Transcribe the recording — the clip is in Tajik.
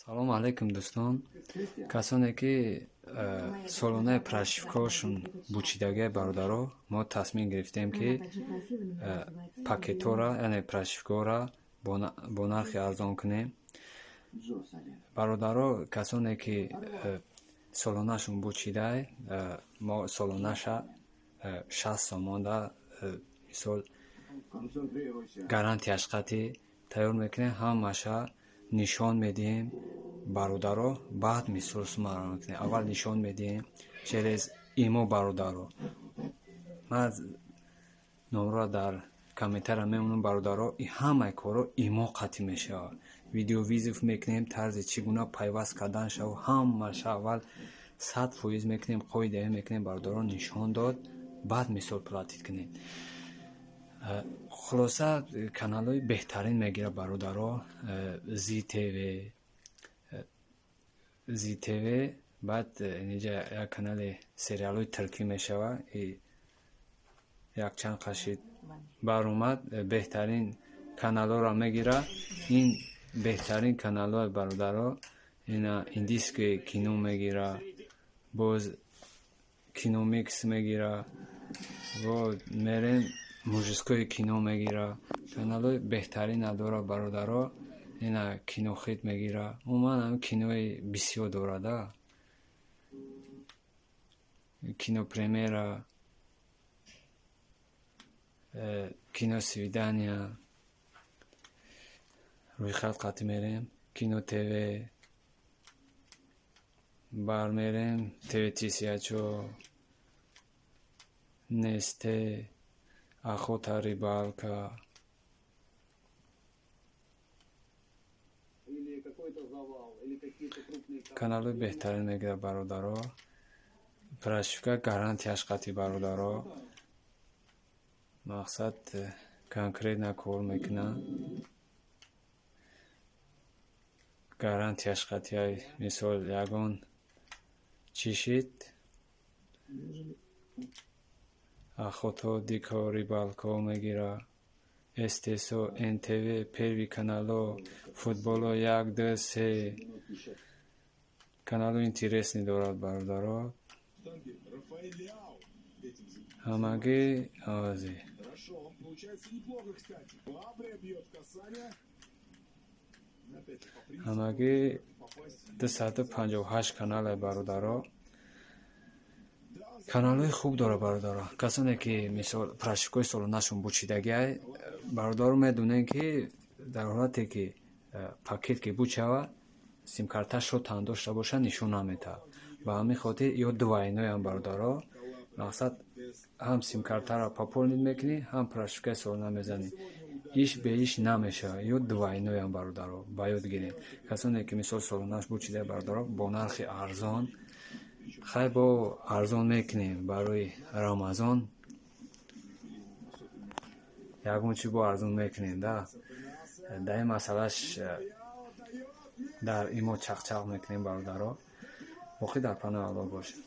Салому алайкум, дӯстон. Касоне ки солонаи прошивкаҳошон бучидагиа, бародаро, мо тасмим гирифтем, ки пакетҳоро, яъне прошивкаҳоро бо нархи арзон кунем. Бародаро, касоне ки солонашон бучидай, мо солонаша 60 сомонда, мисол, гарантияш қатъӣ тайёр мекунем, ҳамаша нишон медиҳем, бародаро. Баъд, мисол, сумаро мекунем, аввал нишон медиҳем через имо. Бародаро, ман номро дар комментария мемонам. Бародаро, ҳамаи корро имо қатъӣ мешавад, видеовызов мекунем, тарзи чӣ гуна пайваст кардан шав, ҳамаша аввал 100% мекунем, қоидаҳо мекунем, бародаро, нишон дод, баъд, мисол, платить кунем. Хулоса, каналҳои беҳтарин мегирад, бародаро: ЗиТВ, ЗиТВ, баъд инҷа як канали сериалҳои туркӣ мешавад, якчанд қашид баромад, беҳтарин каналҳоро мегирад. Ин беҳтарин каналҳои, бародаро, ина индийское кино мегирад, боз Киномикс мегирад, бо мерем, мужское кино мегирад, каналҳои беҳтарина дорад, бародаро. Ина Кинохит мегирад, умуман ҳам кинои бисёр дорада, Кинопремьера, Киносвидания, рӯйхат қатъӣ мерем, Кино ТВ бармерем, ТВ тысяча, Несте, Охота рыбалка. Или какой-то завал, или какие-то крупные Каналҳои беҳтарин мегирад, бародаро. Прошивка гарантияш қатъи, бародаро. Мақсад, конкретно кор мекунад, гарантияш қатъи, мисол, ягон чӣ шид. Охото, дико, рыбалко мегирад, СТСо, НТВ, Первый канало, футболо як, ду, се каналҳои интересный дорад, бародаро. Ҳамагӣ овози. Хорошо, получается неплохо, кстати. Лабрия бьет касание. Опять же, по принципу Ҳамагӣ попасть. 258 канале, бародаро. Каналҳои хуб дорад, бародаро. Касоне ки, мисол, прошивкаҳои солонашон бучидагиай, бародаро, медонем, ки дар ҳолате ки пакет ки бучава, симкарта шотан дошта бошад, нишон наметаҳад. Ба ҳамин хотир ё двойноям, бародаро. Мақсад, ҳам симкартаро пополнить мекунӣ, ҳам прошивкаи солона мезанӣ, иш бе иш намешавад. Ё двойноям, бародаро, ба ёд гиред. Касоне ки, мисол, солонаш бучида, бародаро, бо нархи арзон, хай, бо арзон мекунем барои Рамазон, ягон чи бо арзон мекунем. Да, дар ин масъалаш дар имо чақчақ мекунем, бародаро. Боқӣ дар паноҳи Аллоҳ бошед.